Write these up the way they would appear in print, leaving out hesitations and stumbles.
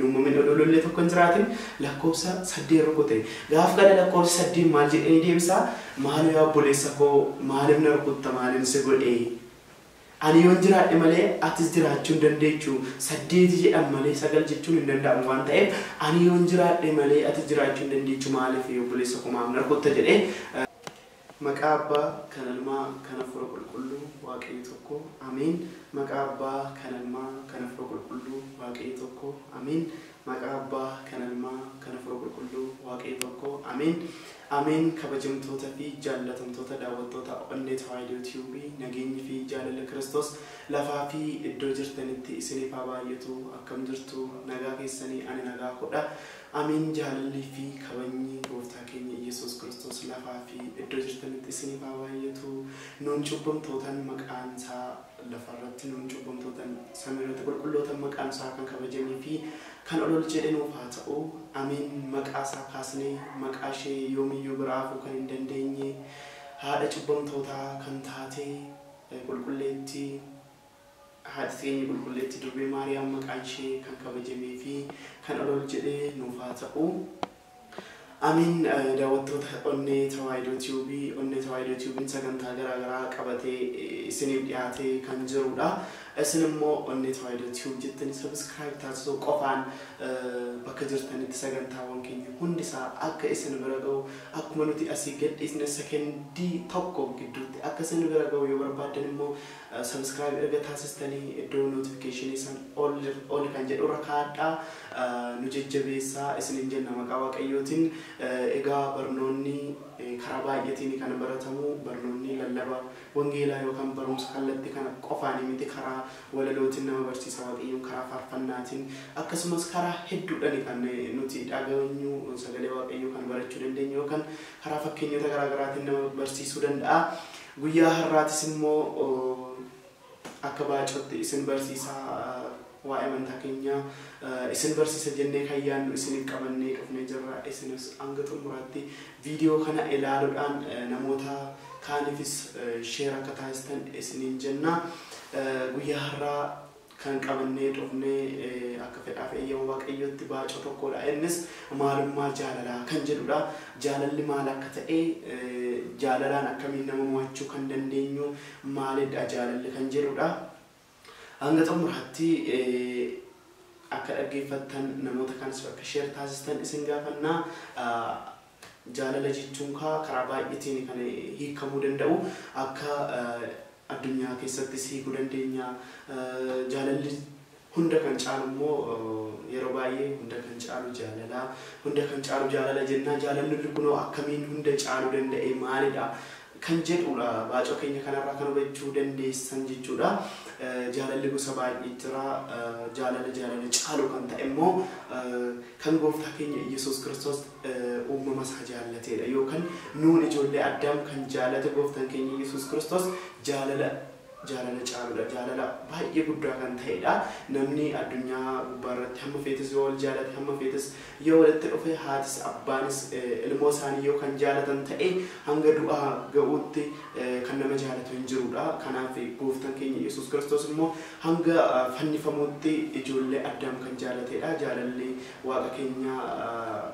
Hin uumamin odoo lolli tokko hin jiraatin lakkoofsa 8 rukute. Gaaf kana lakkoofsi 8 maal jedhee deebisaa? Maaloo yaa obboleessa koo maaliif na rukutta, maaliin si godhee? Ani yoon jiraadhe malee atis jiraachuu hin dandeechu. 8 jedhan malee 9 jechuun hin danda'amu waan ta'eef ani yoon jiraadhe malee atis jiraachuu hin dandeechu, maaliif obboleessa koo maaf na rukutta jedhee. Maqaa Abbaa kan Ilmaa kan Hafuura Qulqulluu Waaqayyo tokko Ameen. Maqaa Abbaa kan Ilmaa kan Hafuura Qulqulluu Waaqayyo tokko Ameen. Maqaa Abbaa kan Ilmaa kan Hafuura Qulqulluu Waaqayyo tokko Ameen. Ameen. Kabajamtoota fi jaallatamtoota daawwattoota Onnee Tawaahidoo Tiyuubii, nageenyi fi jaalalli Kiristoos lafaa fi iddoo jirtanitti isiniif haa baay'atu. Akkam jirtu? Nagaa keessanii? Ani nagaa koodha. Ameen. Jaalalli fi kabajni gooftaa keenya Yesuus Kiristoos lafaa fi iddoo jirtanitti isiniif haa baay'atu. Nuun cubbamtootan maqaan isaa lafarratti, nuun cubbamtootan samiirratti qulqullootan maqaan isaa kan kabajamee fi kan ol ol jedhe nuuf haa ta'u. Ameen. Maqaa isaa kaasnee maqaa ishee yoomiyyuu biraa hafuu kan hin dandeenye haadha cubbamtootaa kan taate qulqulleettii haadhi keenya qulqulleettii Durbee Maariyaam maqaan ishee kan kabajamee fi kan ol ol jedhe nuuf haa ta'u. Ameen. Daawwattoota Onnee Tawaahidoo Tiyuubii, Onnee Tawaahidoo Tiyuubiin sagantaa garaagaraa qabatee isiniif dhiyaatee kan jirudha. Isin immoo Onnee Tawaahidoo Tiyuub jettanii subscribe taasisuu qofaan bakka jirtanitti sagantaawwan keenya hundisaa akka isin bira ga'u, akkuma nuti asii gadhiisne sekendii tokko gidduutti akka isin bira ga'u yoo barbaaddan immoo subscribe erga taasistanii iddoo notificationii san ol kan jedhu irra kaa'adhaa, nu jajjabeessaa isiniin jenna maqaa Waaqayyootiin. Egaa barnoonni karaa baay'eetiin kan baratamu, barnoonni lallaba wangeelaa yookaan barumsa kallattii kana qofaan miti, karaa walalootiin nama barsiisa Waaqayyoon, karaa faarfannaatiin, akkasumas karaa hedduudhaan kan nuti dhageenyu sagalee Waaqayyoo kan barachuu dandeenyu yookaan karaa fakkeenyota garaa garaatiin nama barsiisuu danda'a. Guyyaa har'aatis immoo akka baacootti isin barsiisaa, waa'ee amantaa keenyaa isin barsiisa jennee kan yaadnu isiniif qabannee dhufnee jirra. Isinis hanga xumuraatti viidiyoo kana ilaaluudhaan namoota kaaniifis share akka taasistan isiniin jenna. Guyyaa har'aa kan qabannee dhufnee akka fedhaa fi eeyyama Waaqayyootti baacoo tokkodha. Innis maalummaa jaalalaa kan jedhudha. Jaalalli maal akka ta'e, jaalalaan akkamiin nama mo'achuu kan dandeenyu, maalidha jaalalli kan jedhudha. Hanga xumuraatti akka dhaggeeffattan, namoota kanas akka share taasistan isin gaafannaa. Jaalala jechuun karaa baay'eetiin kan hiikamuu danda'u, akka addunyaa keessattis hiikuu dandeenya. Jaalalli hunda kan caalu immoo yeroo baay'ee hunda kan caalu jaalala, hunda kan caalu jaalala jennaa. Jaalalli kunoo akkamiin hunda caaluu danda'e, maalidha kan jedhudha baacoo keenya kanarraa kan hubachuu dandeessan jechuudha. Jaalalli gosa baay'ee jira. Jaalala jaalala caalu kan ta'e immoo kan gooftaa keenya Yesuus Kiristoos uumama isaa jaallateedha. Yookaan nuun ijoollee Addaam kan jaalate gooftaan keenya Yesuus Kiristoos jaalala jaalala caaludha. Jaalala baay'ee guddaa kan ta'edha. Namni addunyaa gubbaarratti hamma feetes yoo wal jaalate, hamma feetes yoo walitti dhufe, haatis abbaanis ilmoo isaanii yoo kan jaalatan ta'e, hanga du'aa ga'uutti kan nama jaalatu hin jirudha. Kanaaf gooftaan keenya Yesuus Kiristoos immoo hanga fannifamuutti ijoollee Addaam kan jaalatedha. Jaalalli Waaqa keenya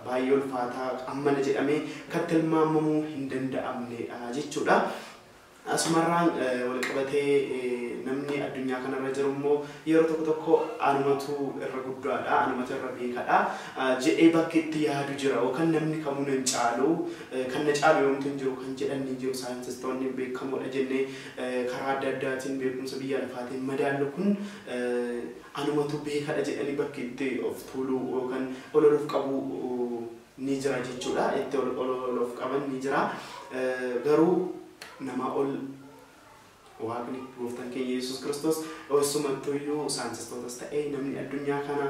baay'ee ulfaataa, ammana jedhamee kan tilmaamamuu hin danda'amnedha jechuudha. Asumarraan wal qabatee namni addunyaa kanarra jiru immoo yeroo tokko tokko anumatu irra guddaadha, anumatu irra beekadha jedhee bakki itti yaadu jira, yookaan namni kamuu nan caalu, kan na caalu yoomtu hin jiru kan jedhan ni jiru. Saayintistoonni beekamoodha jennee karaa adda addaatiin beekumsa biyya lafaatiin madaallu kun anumatu beekadha jedhanii bakki itti of tuuluu yookaan ol of qabu ni jira jechuudha. Itti ol of qaban ni jira. Garuu nama ol Waaqni gooftaan keenya Yesuus Kiristoos eessumattuyyuu saayintistootas ta'ee namni addunyaa kana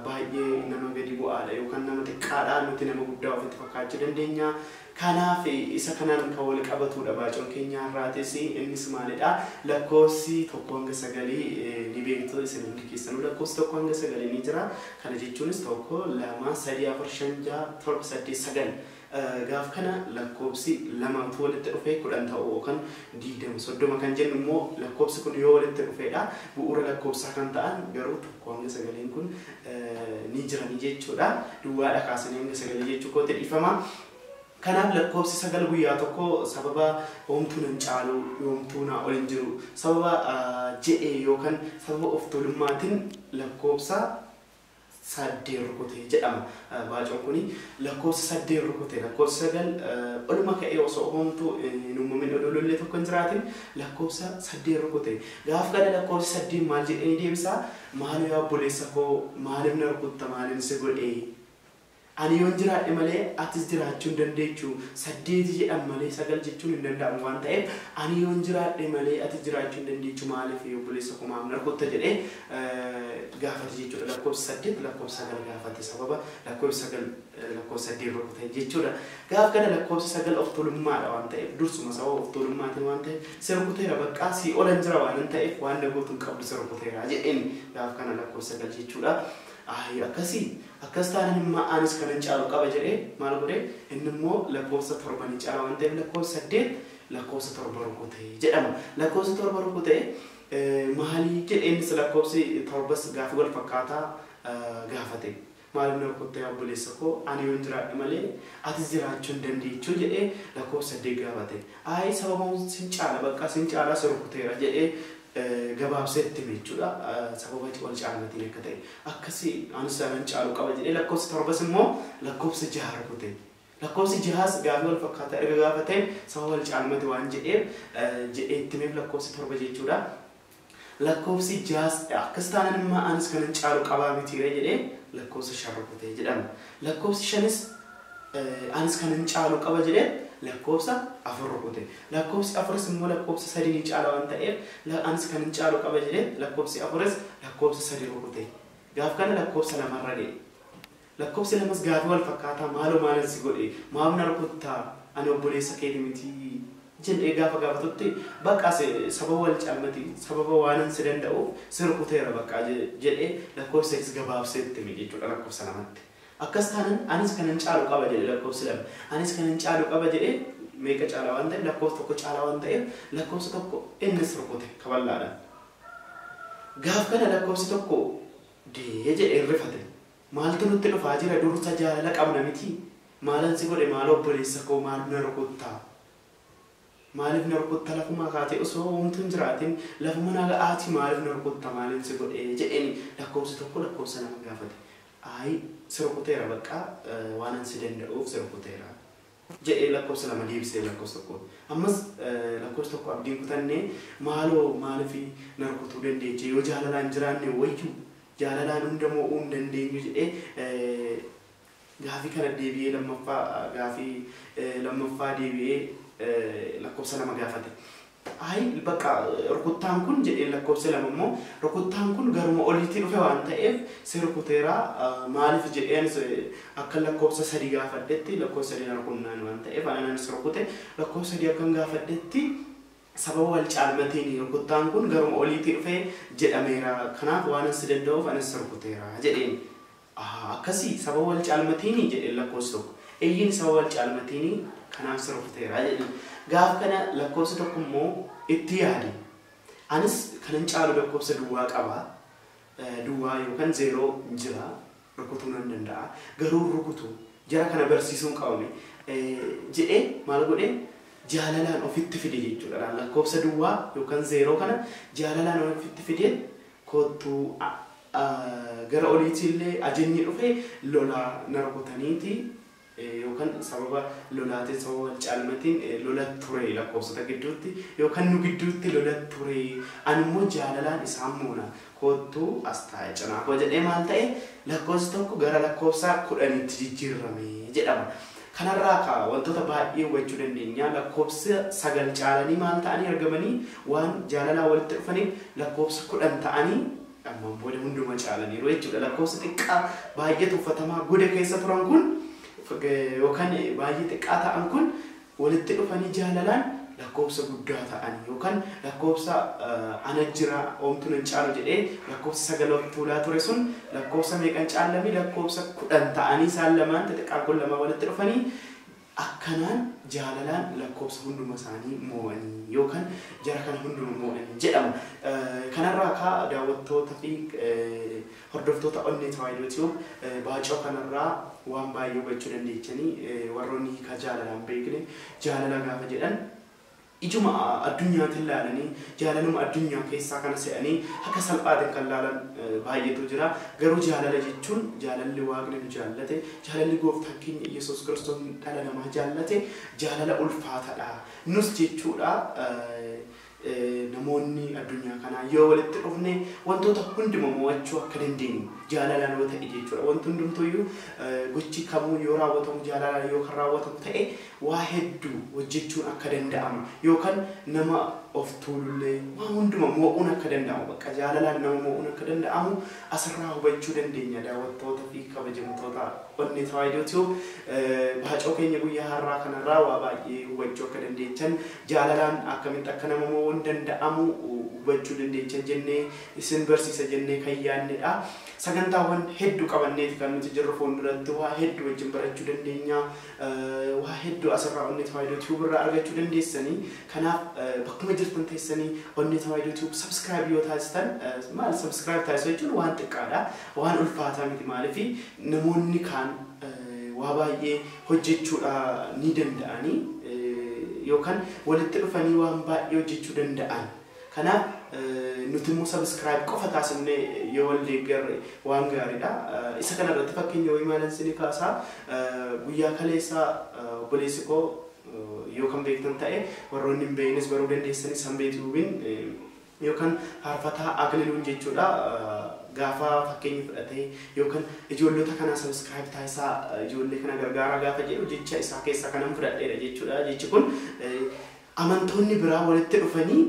baay'ee nama gadi bu'aadha yookaan nama xiqqaadha, nuti nama guddaa ofitti fakkaachuu dandeenya. Kanaaf isa kanaan kan wal qabatudha baacoon keenya har'aatis. Innis maalidha? Lakkoofsi 1 hanga 9 ni beektu isin hundi keessanuu, lakkoofsi 1 hanga 9 ni jira. Kana jechuunis 1, 2, 3, 4, 5, 6, 7, 8, 9. Gaaf kana lakkoofsi 2 walitti dhufee 10 ta'u yookaan 20 30 kan jennu immoo lakkoofsi kun yoo walitti dhufeedha. Bu'uura lakkoofsaa kan ta'an garuu 1 hanga 9 kun ni jiranii jechuudha. Duwwaadha kaasanii hanga 9 jechuu kootti dhiifama. Kanaaf lakkoofsi 9 guyyaa tokko sababa homtuu nan caalu yoomtuu naa ol hin jiru sababa jedhee yookaan sababa of tuulummaatiin lakkoofsa 8 rukute jedhama. Baacoon kuni lakkoofsa 8 rukute lakkoofsa 9 oluma ka'ee osoo homtuu hin uumamin odoo lollee tokko hin jiraatin lakkoofsa 8 rukute. Gaaf kana lakkoofsi 8 maal jedhee deebisaa? Maaloo yaa obboleessa koo maaliif na rukutta maaliin si godhee? Ani yoon jiraadhe malee atis jiraachuu hin dandeechu. 8 jedhan malee 9 jechuun hin danda'amu waan ta'eef ani yoon jiraadhe malee atis jiraachuu hin dandeechu maaliif obboleessa koo maaf na rukutta jedhee gaafate jechuudha. Lakkoofsa 8 lakkoofsa 9 gaafate sababa lakkoofsa 9 lakkoofsa 8 rukute jechuudha. Gaaf kana lakkoofsa 9 of tuulummaadha waan ta'eef dursuma sababa of tuulummaatiin waan ta'eef si rukuteera baqqaa si olan jira waan ta'eef waan na gootu hin qabdu si rukuteera jedheen gaaf kana lakkoofsa 9 jechuudha. Ay akkasii akkas taanaan immoo anis kanan caalu qaba jedhee maal godhee inni immoo lakkoofsa 7 ni caala waan ta'eef lakkoofsa 8 lakkoofsa 7 rukute jedhama. Lakkoofsa 7 rukute maalii jedhee innis lakkoofsi 7 gaafa wal fakkaataa gaafate. Maaliif na rukutte obboleessa koo ani yoon jiraadhe malee atis jiraachuu hin dandeechu jedhee lakkoofsa 8 gaafate. Ay sababa sin caala bakka sin caalaa si rukuteera jedhee gabaabsee itti hime jechuudha. Sababa wal caalmatiin akka ta'e akkasii anis sanan caalu qaba jedhee lakkoofsa 7 immoo lakkoofsa 6 rukute. Lakkoofsi 6 gaafa wal fakkaataa erga gaafateen sababa wal caalmati waan jedheef jedhee itti himeef lakkoofsi 7 jechuudha. Lakkoofsi 6 akkas taanaan immoo anis kanan caalu qabaa mitiiree jedhee lakkoofsa 5 rukute jedhama. Lakkoofsi 5 anis kanan caalu qaba jedhee lakkoofsa 4 rukute. Lakkoofsi 4 immoo lakkoofsa 3 ni caala waan ta'eef anis kanan caalu qaba jedhee lakkoofsi 4 lakkoofsa 3 rukute. Gaaf kana lakkoofsa 2 irra ga'e. Lakkoofsi 2 gaafa wal fakkaataa maaloo maalan si godhe maaf na rukuttaa ani obboleessa keeti miti jedhee gaafa gaafatutti bakka sababa wal caalmati sababa waanan si danda'uuf si rukuteera bakka jedhee lakkoofsa 3 gabaabsee itti hime jechuudha lakkoofsa 2tti. Akkas taanaan anis kanan caalu qaba jedhe lakkoofsi 2. Anis kanan caalu qaba jedhee meeqa caala waan ta'eef lakkoofsa 1 caala waan ta'eef lakkoofsa 1 innis rukute kaballaadhaan. Gaaf kana lakkoofsi 1 dee jedhee rifate. Maaltu nutti dhufaa jira dursa jaalala qabna miti. Maalan si godhe maal obboleessa koo maal na rukuttaa? Maaliif na rukutta lafuma kaatee osoo homtuu hin jiraatin lafuma na ga'aati maaliif na rukutta maaliin si godhe jedheen lakkoofsi 1 lakkoofsa 2 gaafate. Ay si rukuteera bakka waanan si danda'uuf si rukuteera jedhee lakkoofsa 2 deebisee lakkoofsa 1. Ammas lakkoofsa 1 abdiin kutannee maaloo maaliif na rukutuu dandeeche yoo jaalalaan jiraanne wayyuu jaalalaan hunda mo'uu hin dandeenyu jedhee gaafii kana deebi'ee lammaffaa gaafii lammaffaa deebi'ee lakkoofsa 2 gaafate. Ay bakka rukuttaan kun jedhee lakkoofsa 2 immoo rukuttaan kun garuma oliitti dhufe waan ta'eef si rukuteera maaliif jedhee anis akka lakkoofsa 3 gaafadhetti lakkoofsa 3 rukunnaan waan ta'eef anis rukute lakkoofsa 3 akkan gaafadhetti sababa wal caalmatiin rukuttaan kun garuma oliitti dhufe jedhameera kanaaf waan si danda'uuf anis rukuteera jedheen. Akkasii sababa wal caalmatiin jedhee lakkoofsa 1. Eeyyiin sababa wal caalmatiin kanaaf si rukuteera jedheen. Gaaf kana lakkoofsa 1 immoo itti yaade. Anis kanan caalu lakkoofsa duwwaa qaba. Duwwaa yookaan 0 jira rukutuu nan danda'a. Garuu rukutu jara kana barsiisuun qabame jedhee maal godhee jaalalaan ofitti fide jechuudha. Lakkoofsa duwwaa yookaan 0 kana jaalalaan ofitti fide kottuu gara oliitti illee ajajni dhufe lola na rukutaniiti yookaan sababa lolaatiin sababa wal caalmatiin lola ture lakkoofsota gidduutti yookaan nu gidduutti lola ture ani immoo jaalalaan isaan moona kottuu as taa'e cinaa koo jedhee maal ta'e lakkoofsi 1 gara lakkoofsa 10tti jijjiirame jedhama. Kanarraa kaa wantoota baay'ee hubachuu dandeenya. Lakkoofsa 9 caalanii maal ta'anii argamanii waan jaalalaa walitti dhufaniif lakkoofsa 10 ta'anii ammaan booda hunduma caalaniiru jechuudha. Lakkoofsa xiqqaa baay'ee tuffatamaa goda keessa turan kun yookaan baay'ee xiqqaa ta'an kun walitti dhufanii jaalalaan lakkoofsa guddaa ta'anii yookaan lakkoofsa ana jira homtuu nan caalu jedhee lakkoofsa 9 tuulaa ture sun lakkoofsa meeqan caalame lakkoofsa 10 ta'anii isaan lamaan xixiqqaan kun lama walitti dhufanii Akkanaan jaalalaan lakkoofsa hunduma isaanii moo'anii yookaan jara kana hunduma moo'anii jedhama. Kanarraa kaa daawwattoota fi hordoftoota Onnee Tawaahidoo Tube baacoo kanarraa waan baay'ee hubachuu dandeechanii warroonni hiikaa jaalalaan beekne jaalala gaafa jedhan ijuma addunyaatiin laalanii jaalaluma addunyaa keessaa kana se'anii akka salphaatiin kan laalan baay'eetu jira. Garuu jaalala jechuun jaalalli waaqni nu jaallate, jaalalli gooftaan keenya Yesuus Kiristoos dhala namaa jaallate jaalala ulfaataadha. Nus jechuudha namoonni addunyaa kanaa yoo walitti dhufne wantoota hunduma mo'achuu akka dandeenyu jaalalaan yoo ta'e jechuudha. Wanti hundumtuyyuu gochi kamuu yoo raawwatamu jaalalaan yoo kan raawwatamu ta'e waa hedduu hojjechuun akka danda'amu yookaan nama of tuulullee waa hunduma mo'uun akka danda'amu bakka jaalalaan nama mo'uun akka danda'amu asirraa hubachuu dandeenya. Daawwattoota fi kabajamtoota Onnee Tawaahidoo Tube baacoo keenya guyyaa har'aa kanarraa waa baay'ee hubachuu akka dandeechan jaalalaan akkamitti akka nama mo'uun danda'amu hubachuu dandeechan jennee isin barsiisa jennee kan yaadnedha. Sagantaawwan hedduu qabanneeti kan nuti jirru fuulduratti waa hedduu wajjin barachuu dandeenya. Waa hedduu asirraa Onnee Tawaahidoo Tube irraa argachuu dandeessanii. Kanaaf bakkuma jirtan teessanii Onnee Tawaahidoo Tube subscribe yoo taasistan maal subscribe taasisuu jechuun waan xiqqaadha. Waan ulfaataa miti maaliif namoonni kaan waa baay'ee hojjechuudha ni danda'anii yookaan walitti dhufanii waan baay'ee hojjechuu danda'an. Kanaaf nuti immoo subscribe qofa taasifnee yoo wal deeggarre waan gaariidha. Isa kana irratti fakkeenya wayii maalan isinii kaasaa guyyaa kaleessaa obboleessi koo yoo kan beektan ta'e warroonni hin beeknes baruu dandeessanis Sanbee Tuubiin yookaan faarfataa Akliluun jechuudha. Gaafa fakkeenya fudhatee yookaan ijoollota kana subscribe taasisaa ijoollee kana gargaaraa gaafa jedhu jecha isaa keessaa kanan fudhadheedha jechuudha. Jechi kun amantoonni biraa walitti dhufanii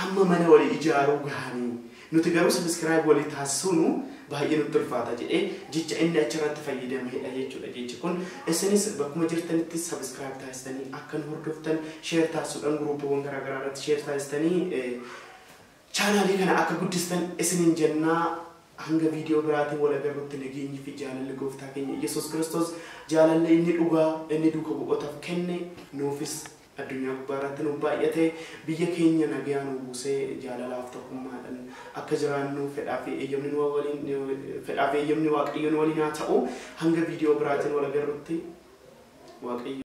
amma mana walii ijaaruu gahanii nuti garuu subscribe walii taasisuunu baay'ee nutti ulfaata jedhee jecha inni achirratti fayyadamedha jechuudha. Jechi kun isinis bakkuma jirtanitti subscribe taasistanii akka nu hordoftan share taasisuudhaan guruupiiwwan garaagaraa irratti share taasistanii chaanaalii kana akka guddistan isiniin jennaa. Hanga viidiyoo biraatiin wal agarrutti nageenyi fi jaalalli gooftaa keenya Yesuus Kiristoos jaalalli inni dhugaa inni duuka bu'ootaaf kenne nuufis addunyaa gubbaa irratti nuuf baay'ate biyya keenya nagaa nu buusee jaalalaaf tokkummaadhaan akka jiraannu fedhaa fi eeyyamni nu waliin fedhaa fi eeyyamni Waaqayyo nu waliin haa ta'u. Hanga viidiyoo biraatiin wal agarrutti Waaqayyo